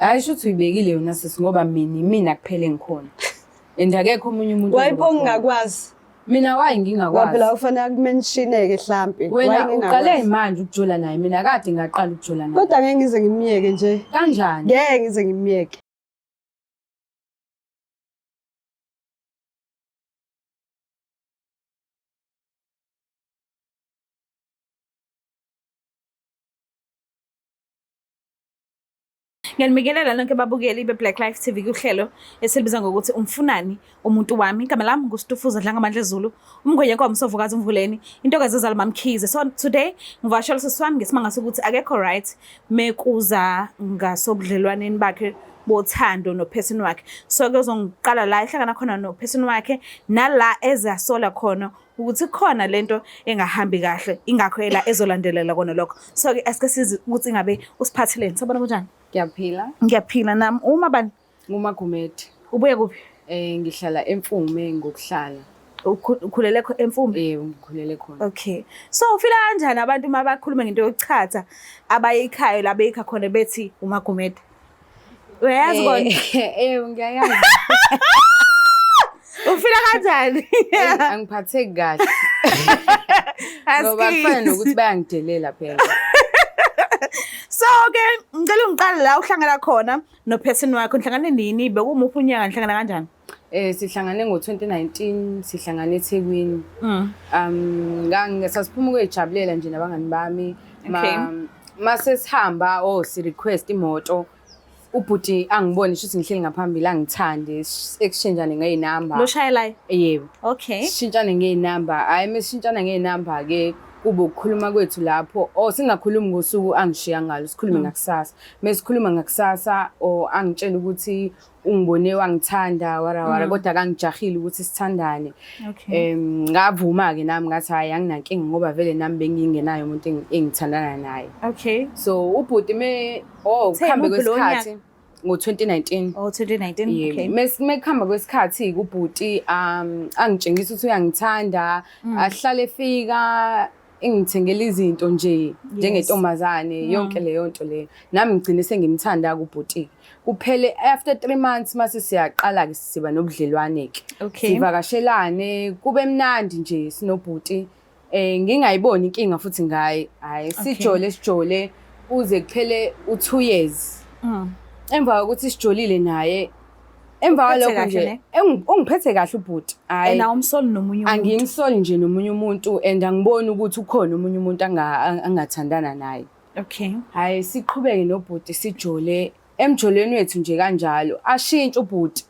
Hayi shuthi uyibekile yona sisi ngoba mina imina kuphela engikhona. And akekho omunye umuntu Why ozoba pho khona. ngingakwazi? Mina why Ngoba ngingakwazi? phela kufanele akumentioneke hlampe. Why Wena uqale ngingakwazi? manje ukujola naye mina kade ngaqala ukujola naye. Kodwa ngeke ngize ngimyeke nje. Kanjani? Ngeke ngize ngimyeke. Ngiyanibingelela nonke babukeli be-Black Life TV kuhlelo esilibiza ngokuthi umfunani umuntu wami. Igama lami nguStufuza Dlangamandla Zulu, umngwenya kwamsovukazi umvuleni, intokazi ezalwa mamkhize. So today ngivakashela usisi wami ngesimanga sokuthi akekho right mekuza ngasobudlelwaneni bakhe bothando nophesini wakhe. So kuzongiqala la ehlangana khona nophesini wakhe nala ezasola khona ukuthi khona lento engahambi kahle ingakho ela ezolandelela kona lokho. So ke asike sizi ukuthi ingabe usiphatheleni. Sabona kunjani? Ngiyaphila. Ngiyaphila nami. Uma bani? NguMagumede. Ubuye kuphi? Ngihlala eMfume ngokuhlala. Ukhulele eMfume? Yebo, ngikhulele khona. Okay. So ufila kanjani abantu uma bakhuluma ngento yokuchatha abayikhayo la beyikha khona bethi uMagumede? Uyayazi kona? Yebo, ngiyayazi. Ufila kanjani? Angiphatheki kahle. Ngoba kufana nokuthi bayangidelela phela. So ke ngicela ungiqale la uhlangana khona nophesini wakho nihlangane nini bekumuphi unyaka nihlangana kanjani? Sihlangane ngo-2019 sihlangane eThekwini. Ngangi sasiphuma ukuyojabulela nje nabangani bami. Okay. Mase sihamba oh si request imoto. Ubhuti angibone shuthi ngihleli ngaphambili angithande exchangeane ngeyinamba. Lo shayelayo? Yebo. Okay. Sishintshane ngeyinamba. Hayi mesishintshana ngeyinamba ke kube ukukhuluma kwethu lapho oh singakhulumi ngosuku angishiya ngalo sikhulume ngakusasa. Mesikhuluma ngakusasa oh angitshela ukuthi ungibone wangithanda wara wara kodwa akangijahile ukuthi sithandane. Okay. Ngavuma ke nami ngathi hayi anginankinga ngoba vele nami bengingenayo umuntu engithandana naye. Okay. So ubhuti me oh Uthe kuhambe muphi lowo kwesikhathi ngo-2019. Oh 2019. Yebo. Okay. Mekuhamba kwesikhathi ubhuti angitshengisa ukuthi uyangithanda, ahlale efika engithengela izinto nje njengentombazane yonke leyo nto leyo. Nami ngigcine sengimthanda kubhuti. Kuphele after 3 months mase siyaqala ke siba nobudlelwane ke. Okay. Sivakashelane kube mnandi nje sinobhuti. Ngingayiboni inkinga futhi ngaye. Hayi sijole sijole kuze kuphele u2 years. Emva kokuthi sijolile naye emva Uphethe kwalokho kahle nje ne? ungiphethe kahle ubhuti. Hayi And awumsoli nomunye umuntu. angimsoli nje nomunye umuntu and angiboni ukuthi ukhona omunye umuntu angathandana naye. Okay. Hayi siqhubeke nobhuti sijole emjolweni wethu nje kanjalo ashintshe ubhuti.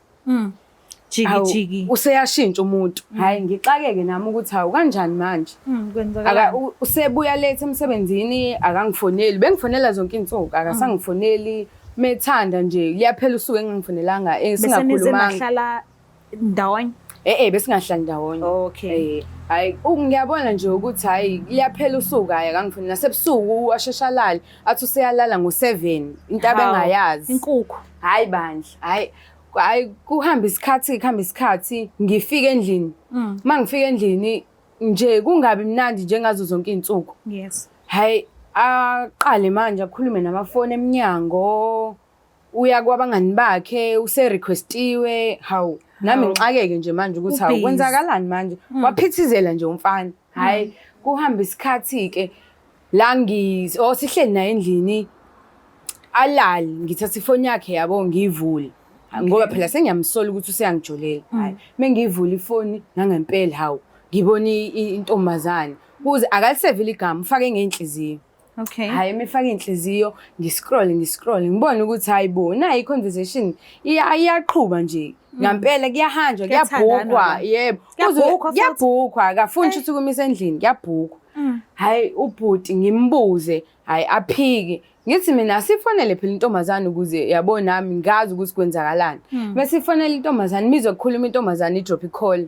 Jiki Hawu, jiki. Useyashintsha umuntu. Hayi ngixakeke nami ukuthi hawu kanjani manje. Kwenzakalani? Usebuya late emsebenzini akangifoneli. Bengifonela zonke insuku akasangifoneli. Methanda nje liyaphela usuku engingifonelanga Bese nize singakhulumanga. nahlala ndawonye. Besingahlali ndawonye. Okay. Hayi ngiyabona nje ukuthi hayi liyaphela usuku hayi akangifuni nasebusuku asheshe alale athi useyalala ngo7 into Hawu, abengayazi. Inkukhu. Hayi bandla, hayi hayi kuhamba isikhathi kuhamba isikhathi ngifike endlini. Mangifika endlini nje kungabi mnandi njengazo zonke izinsuku. Yes. Hayi aqale manje akhulume namafoni eminyango. Uya kwabangani bakhe use requestiwe hawu nami ngixakeke nje manje ukuthi hawu Ubhizi. kwenzakalani manje waphithizela nje umfana. Hayi kuhamba isikhathi ke la ngi oh sihleli naye endlini alali ngithatha ifoni yakhe yabo ngiyivule ngoba phela sengiyamsola ukuthi useyangijolela. Hayi mengiyivula ifoni nangempela hawu ngibona intombazane kuze akalisevile igama ufake ngenhliziyo. Okay. Hayi imifaka inhliziyo ngiscroll ngiscroll ngibone ukuthi hayi bo nayi conversation iyaqhuba nje ngampela kuyahanjwa Kuyathandanwa kuyabhukwa la. yebo Kuyabhukwa futhi. Kuyabhukwa akafuni ukuthi kumisa endlini kuyabhukwa. Hayi ubhuti ngimbuze hayi aphike ngithi mina asifonele phela intombazane ukuze yabo nami ngazi ukuthi kwenzakalani. Mesifonele intombazane mizokhuluma intombazane idrop i-call.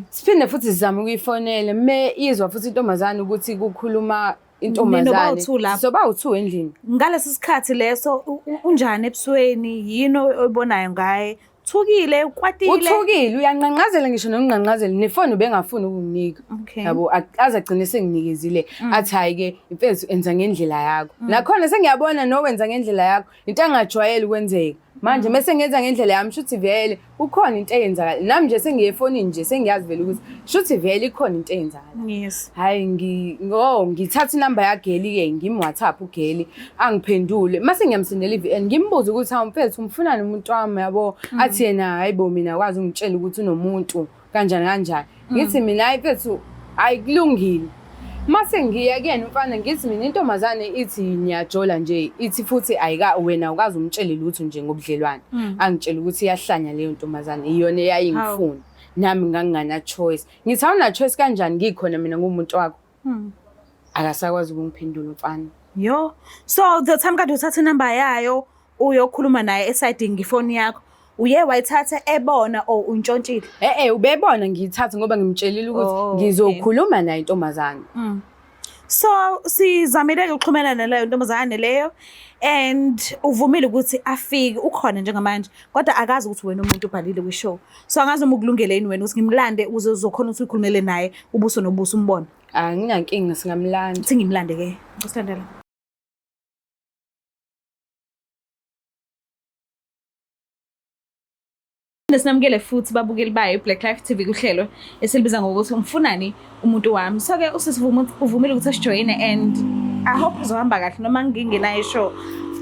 Siphinde futhi sizame ukuyifonela me izwa futhi intombazane ukuthi kukhuluma intombazane. Ninoba u-two lapho. Soba u2 endlini. Ngalesi sikhathi leso unjani ebusweni yini oyibonayo ngaye? Uthukile, ukwatile. Uthukile, uyanqanqazela ngisho nokunqanqazela nefoni ubengafuni ukunginika. Okay. Yabo aze agcine senginikezile athi hayi ke imfethu enza ngendlela yakho. Nakhona sengiyabona no wenza ngendlela yakho into angajwayele ukwenzeka. Manje mese ngenza ngendlela yami shuthi vele kukhona into eyenzakala. Nami nje sengiye efonini nje sengiyazi vele ukuthi shuthi vele ikhona into eyenzakala. Yes. Hayi ngi oh ngithatha inamba yaGeli ke ngim WhatsApp uGeli angiphendule. Mase ngiyamsendela iVN ngimbuze ukuthi hawu mfethu umfunani umuntu wami yabo athi yena hayibo mina akwazi ungitshela ukuthi unomuntu kanjani kanjani. Ngithi mina hayi mfethu hayi kulungile. Mase ngiya kuyena umfana ngithi mina intombazane ithi niyajola nje ithi futhi ayika wena awukazi umtshele lutho nje ngobudlelwane. Angitshela ukuthi iyahlanya leyo ntombazane iyona eyayingifuna. Nami ngangingana choice. Ngithi awuna choice kanjani ngikhona mina ngumuntu wakho. Akasakwazi ukungiphendula umfana. Yo. So the time kade uthatha inamba yayo uyokhuluma naye esayidini ngefoni yakho. Uye wayithatha ebona or untshontshile? Eh eh ubebona ngiyithatha ngoba ngimtshelile ukuthi Oh, okay. ngizokhuluma naye intombazane. So sizamile ukuxhumana naleyo ntombazane leyo and uvumile ukuthi afike ukhona njengamanje kodwa akazi ukuthi wena umuntu ubhalile kwi-show. So angazi noma ukulungele yini wena ukuthi ngimlande ukuze uzokhona ukuthi uyikhulumele naye ubuso nobuso umbone. Anginankinga singamlanda. Uthi ngimlande ke. Usilandela. Sinamukele futhi babukeli bayo iBlack Life TV kuhlelo esilibiza ngokuthi umfunani umuntu wami. So ke usisi uvumile ukuthi asijoyine and I hope uzohamba kahle noma ngingenayo show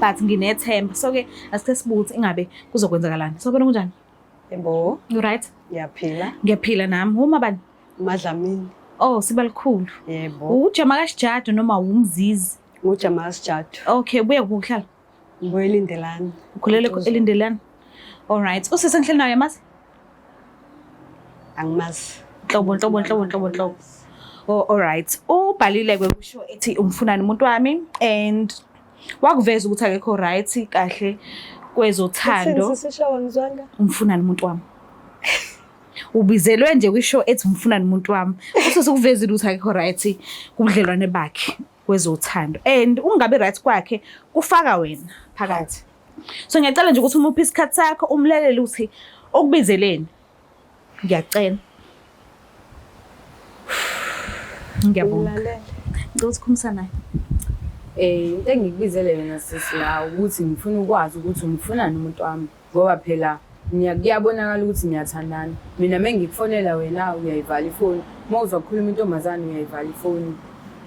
but nginethemba. So ke asike sibuke ukuthi ingabe kuzokwenzakalani. Sawubona kunjani? Yebo, You right? ngiyaphila. Ngiyaphila nami. Uma bani? Madlamini. Oh, sibalikhulu. Yebo. Ujama kaSijadu noma umzizi? NguJama Sijadu. Okay, buya kuhlala. Ngibuye eLindelani. Ukhulele eLindelani. All right. Usisi engihleli naye mazi? Angimazi. Nhlobo nhlobo nhlobo nhlobo nhlobo. Oh, all right. Ubhalile ke kusho ethi umfunani umuntu wami and wakuveza ukuthi akekho right kahle kwezothando. Sisishawa ngizwanga. Umfunani umuntu wami. Ubizelwe nje kwishow ethi umfunani umuntu wami. Usisi ukuvezile ukuthi akekho right kubudlelwane bakhe kwezothando and ungabe right kwakhe kufaka wena phakathi. So ngiyacela nje ukuthi umuphe isikhathi sakho umlalele ukuthi okubizeleni. Ngiyacela. Ngiyabonga. Ngilalele. Ngicela ukuthi khulumisa naye. Eh into engikubizele yona sisi la ukuthi ngifuna ukwazi ukuthi umfunani umuntu wami ngoba phela kuyabonakala ukuthi niyathandana. Mina mengikufonela wena uyayivala ifoni. Uma uzokhuluma intombazane uyayivala ifoni.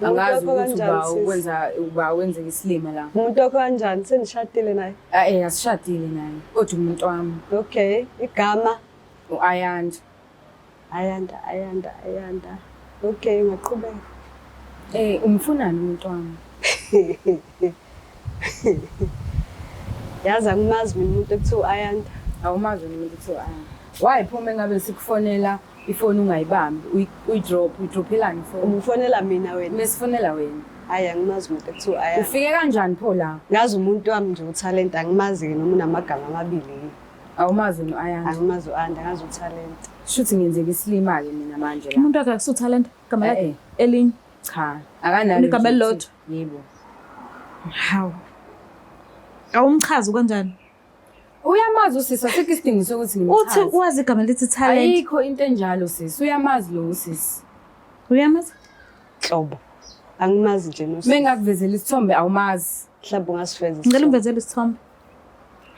Umuntu Angazi wakho ukuthi kanjani, uba sisi? ukwenza uba wenzeka isilima la. Umuntu wakho kanjani? Senishadile naye. Eh asishadile naye. Kodwa umuntu wami Okay, igama uAyanda. Ayanda, Ayanda, Ayanda. Okay, ngaqhubeka. Eh umfunani umuntu wami? Yazi angimazi mina umuntu ekuthiwa Ayanda. Awumazi wena umuntu kuthiwa Ayanda. Why pho mengabe sikufonela ifoni ungayibambi uyidrop uyidrophelani ifoni? Umufonela mina wena. Mesifonela wena. Hayi angimazi umuntu ekuthiwa Ayanda. Ufike kanjani pho la? Ngazi umuntu wami nje uTalent angimazi ke noma unamagama amabili yini. Awumazi wena u-Ayanda. Angimazi u-Ayanda ngazi uTalent. Shuthi ngenzeka isilima ke mina manje la. Umuntu wakhe akusu talent igama Eh, lakhe eh. elinye. Cha, akanalo. Unegama nje elilodwa? Yebo. Hawu. Awumchazi kanjani? Uyamazi usisi asikho isidingo sokuthi Uthi ngimchaze. wazi igama lithi talent. Ayikho into enjalo sisi. Uyamazi lo usisi. Uyamazi? Nhlobo. Angimazi nje no. Mengakuvezela isithombe awumazi. Mhlawumbe ungasiveza. Ngicela ungivezele isithombe.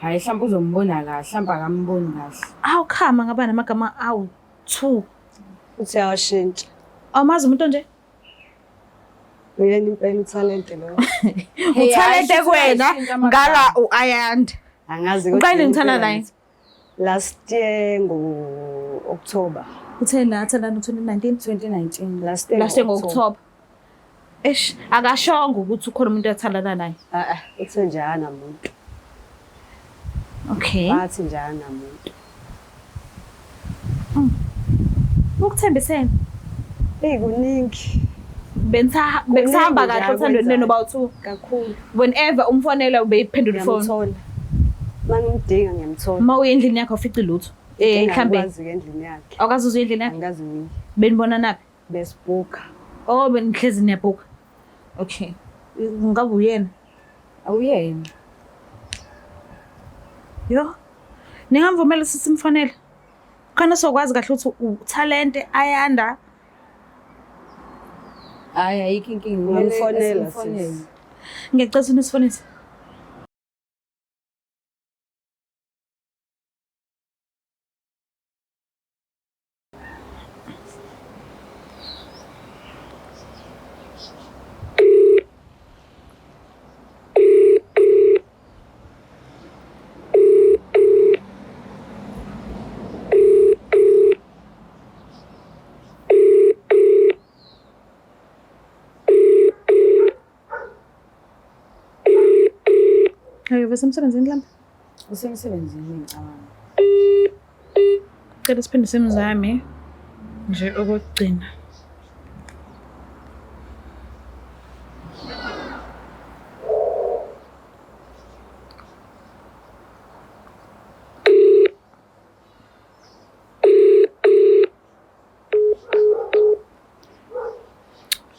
Hayi mhlawumbe uzombona kahle, mhlawumbe akamboni kahle. Awu khama ngaba namagama awu 2. Uthi uyawashintsha. Awumazi umuntu nje? Uyena impela uTalent lo. Hey, Uthalente hayi, kuwena shuthi amagama. ngala uAyanda. Angazi Uqale kodwa ngithanda impela naye? ngithi- Last year ngo-October. Uthe la thandana ngo-2019. 2019. Last year Last year ngo-October. Eish, akashongo ukuthi ukhona umuntu athandana naye. Ah ah, uthe nje akanamuntu. Okay. Bathi nje akanamuntu. Ukuthembisene. Hey kuningi Benisa bekusahamba Kuningi nje kahle othandweni lenu bawu-2. kakhulu. Whenever umfonela ubeyiphendula ifoni. Ngiyamthola. Mangimdinga ngiyamthola. Uma uye endlini yakhe awufici lutho. Eh mhlambe Ngiyakwazi ke endlini yakhe. awukazi uze endlini yakhe. Angikazi ngiye. Benibona naphi? Besibhuka. Oh benihlezi niyabhuka. Okay. Ngabe uyena. Awuyena. Yo. Ningamvumela ukuthi simfonele? Khona sokwazi kahle ukuthi uthalente Ayanda. Hayi, ayikho inkinga. Kumele Ungamfonela, simfonele. sis. Ngiyacela ukuthi nisifonise. Hayi, usemsebenzini mhlawumbe? Usemsebenzini ngicabanga. Cela siphinde simzame nje okokugcina.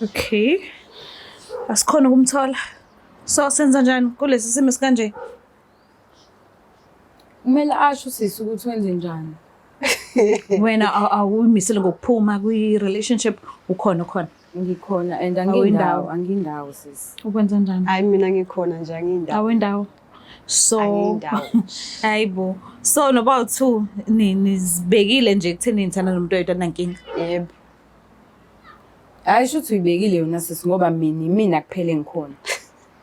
Okay. Asikhona ukumthola. So senza njani kulesi simo esikanje? Kumele asho sisi ukuthi wenze njani. Wena awuyimisele ngokuphuma kwi-relationship, ukhona ukhona. Ngikhona and Awuyindawo. angindawo, angindawo sisi. Ukwenza njani? Hayi, mina ngikhona nje, angiyindawo. Awuyindawo. So Angiyindawo. Hayibo. So noba u-two nizibekile nje ekutheni nithanda nomuntu oyedwa nankinga. Yebo. Hayi, shuthi uyibekile yona sisi, ngoba mina imina kuphela engikhona.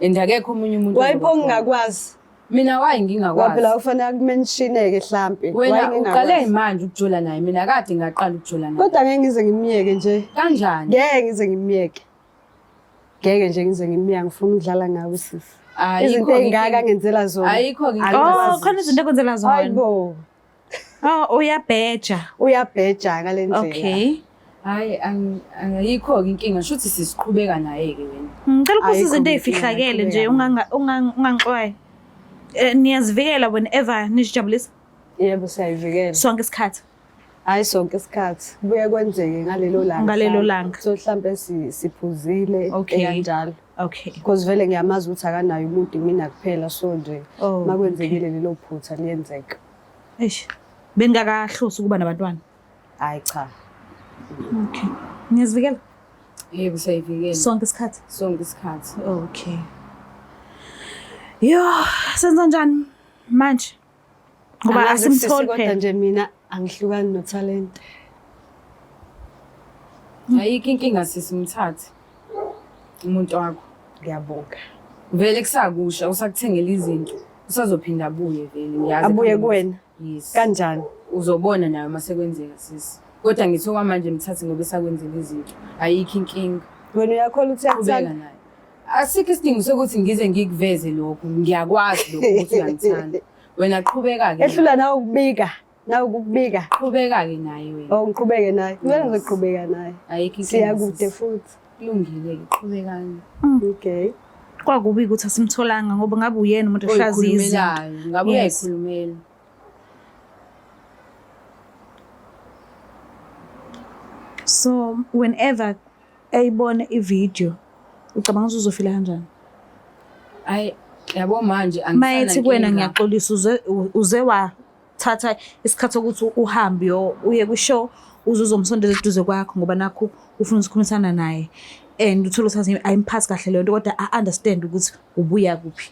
And akekho omunye umuntu Wayipho ozoba khona. ngingakwazi. Mina wayi Ngoba ngingakwazi. phela kufanele kumentioneke hlampe. Wena Why uqale ngingakwazi? manje ukujola naye, mina kade ngaqala ukujola naye. Kodwa ngeke ngize ngimyeke nje. Kanjani? Ngeke ngize ngimyeke. Ngeke nje ngize ngimyeke, ngifuna ukudlala ngawe sisi. Ayikho Izinto ey'ngaka ngenzela zona. Ayikho ke Oh, khona izinto ekwenzela zona. Hayibo. Oh, uyabheja. Uyabheja ngale ndlela. Okay. Hayi, ayikho ke inkinga, shuthi sisiqhubeka naye ke wena. Ngicela ukubuza Ayikho izinto inkinga, ey'fihlakele nje, qhubeka. ungangixwayi. Niyazivikela whenever nizijabulisa Yebo, siyayivikela. sonke isikhathi. Hayi, sonke isikhathi. Kubuye kwenzeke ngalelo langa. Ngalelo mhlampe. langa. So mhlampe siphuzile Okay. kanjalo. Okay. Because vele ngiyamazi ukuthi akanayo umuntu, mina kuphela, so nje Oh, makwenzekile lelo phutha liyenzeka. Eish. Beningakahlosi ukuba nabantwana. Hayi cha. Okay. Niyazivikela Yebo, siyayivikela. sonke isikhathi. Sonke isikhathi. Okay. Yo, senza njani manje? Ngoba Angazi sisi, asimtholi kodwa phela. nje mina angihlukani noThalente. Ayikho inkinga sisi, mthathe umuntu wakho. Ngiyabonga. Vele kusakusha usakuthengela izinto. Usazophinda abuye vele, ngiyazi. Abuye kuwena? Yes. Kanjani? Uzobona nawe mase kwenzeka sisi. Kodwa ngithi okwamanje mthathe ngoba esakwenzela izinto. Ayikho inkinga. Wena uyakholwa ukuthi Qhubeka uyakuthanda? naye. Asikho isidingo sokuthi ngize ngikuveze lokhu. Ngiyakwazi lokhu ukuthi uyangithanda. Wena qhubeka ke. Ehlula nawe ukubika, nawe ukubika. Qhubeka ke naye wena. Oh, ngiqhubeke naye. Kumele ngizoqhubeka naye. Ayikho inkinga. Siya kude sisi. futhi. Kulungile ke, qhubekani. Okay. Kwakubi ukuthi asimtholanga ngoba ngabe uyena umuntu ohlaziya izinto. Oyikhulumelayo. Ngabe Yes. uyayikhulumela. So whenever eyibona i-video, ucabanga ukuthi uzofila kanjani? Hayi, yabo manje Mayethi kuwena angisanankinga. ngiyaxolisa, uze wathatha isikhathi sokuthi uhambe uye kwi-show uze uzomsondeza eduze kwakho ngoba nakhu ufuna ukukhulumisana naye and uthole ukuthi ayimphathi kahle leyo nto, kodwa a-understand ukuthi ubuya kuphi.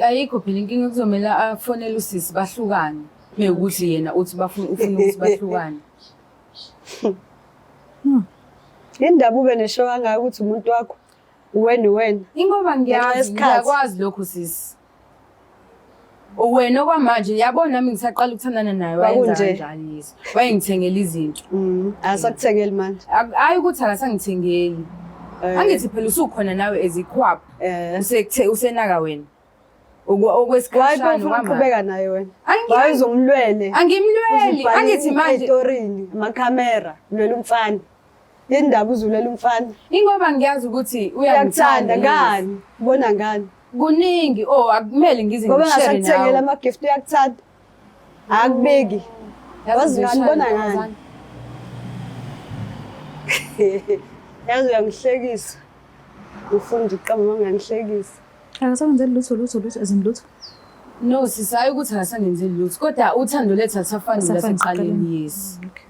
Ayikho phela inkinga, kuzomele afonele usisi bahlukane. Mewukuthi yena uthi bafuna ufuna ukuthi bahlukane. Indaba ube nesho kangaka ukuthi umuntu wakho uwena uwena. Ingoba Ngenxa ngiyazi, yesikhathi. ngiyakwazi lokho sisi. Wena okwamanje yabona nami ngisaqala ukuthandana naye wayenza Kwakunje. kanjani yes. Wayengithengela izinto. Asakuthengeli manje. Hayi ukuthi akasangithengeli. Angithi phela usukhona nawe ezikhwapha. Usekuthe usenaka wena. Why Okwesikhashana ufuna kwamanje. ukuqhubeka naye wena? Angi- Why uzomlwele? Angimlweli, angithi manje etorini, amakhamera, ulwela umfana. Yindaba uzulela umfana. Ingoba ngiyazi ukuthi Uyakuthanda uyangithi ngani? Ubona ngani? Kuningi, oh, akumele ngize Ngoba ngishare engasakuthengela nawe. ama-gift uyakuthanda. Akubiki. Yazi Wazi ngani, ngizoshaya ubona ngani? intombazane. Yazi uyangihlekisa. Ufunda iqamba uma ungangihlekisa. Akasakwenzeli lutho lutho lutho as in lutho. No sisi, hayi ukuthi akasangenzeli lutho, kodwa uthando lethu alisafani Alisafani nasekuqaleni, yes. Okay.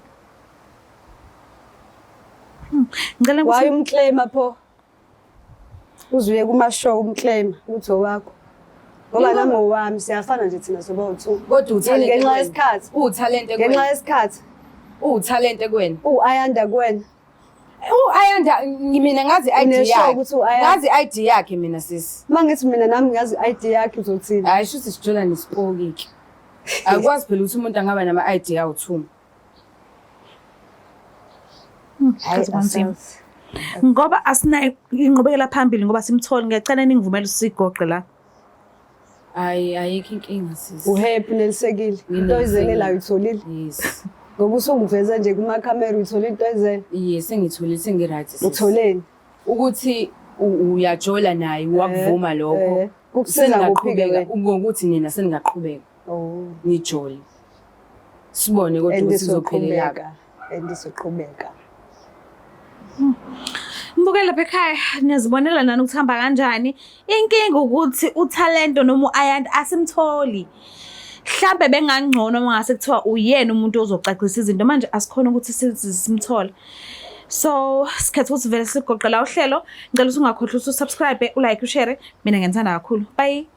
Ngicela Why ukuthi umclaima pho? Uzuye kuma-show umclaima ukuthi owakho. Ngoba nami owami siyafana nje thina soba u-two. Kodwa uthalente Ngenxa kuwena. yesikhathi. Uwuthalente Ngenxa kuwena. yesikhathi. Uwuthalente kuwena. U-Ayanda kuwena. U-Ayanda mina ngazi i-ID Uneshow yakhe. ukuthi u-Ayanda. Ngazi i-ID yakhe mina sisi. Uma ngithi mina nami ngazi i-ID yakhe uzothini? Hayi shuthi sijola nesipoki-ke. Akwazi phela ukuthi umuntu angaba nama-ID awu-two. Hayi, kwanzima. asazi. Ngoba asinayo inqubekela phambili ngoba simthole, ngiyacela ningivumele sigoqe la. Hayi ayikho inkinga sisi. Uhappy unelisekile. Into oyizele la uyitholile. Yes. Ngoba usungiveze nje kumakhamera uyitholile into oyizele. Yes, sengitholile sengi-right sisi. Utholeni? Ukuthi uyajola naye wakuvuma lokho. Kukusiza kuphi-ke Seningaqhubeka wena? ngokuthi nina seningaqhubeka Oh. nijole. Sibone kodwa And ukuthi izophelela. izoqhubeka. And izoqhubeka. Mbukeli lapha ekhaya niyazibonela nani ukuthi hamba kanjani. Inkinga ukuthi uThalento noma u-Ayanda asimtholi. Mhlambe bengangcono uma ngase kuthiwa uyena umuntu ozocacisa izinto manje asikhona ukuthi simthole. So sikhethe ukuthi vele sigoqe la uhlelo. Ngicela ukuthi ungakhohlwa ukuthi usubscribe, ulike, ushare. Mina ngiyandithanda kakhulu. Bye.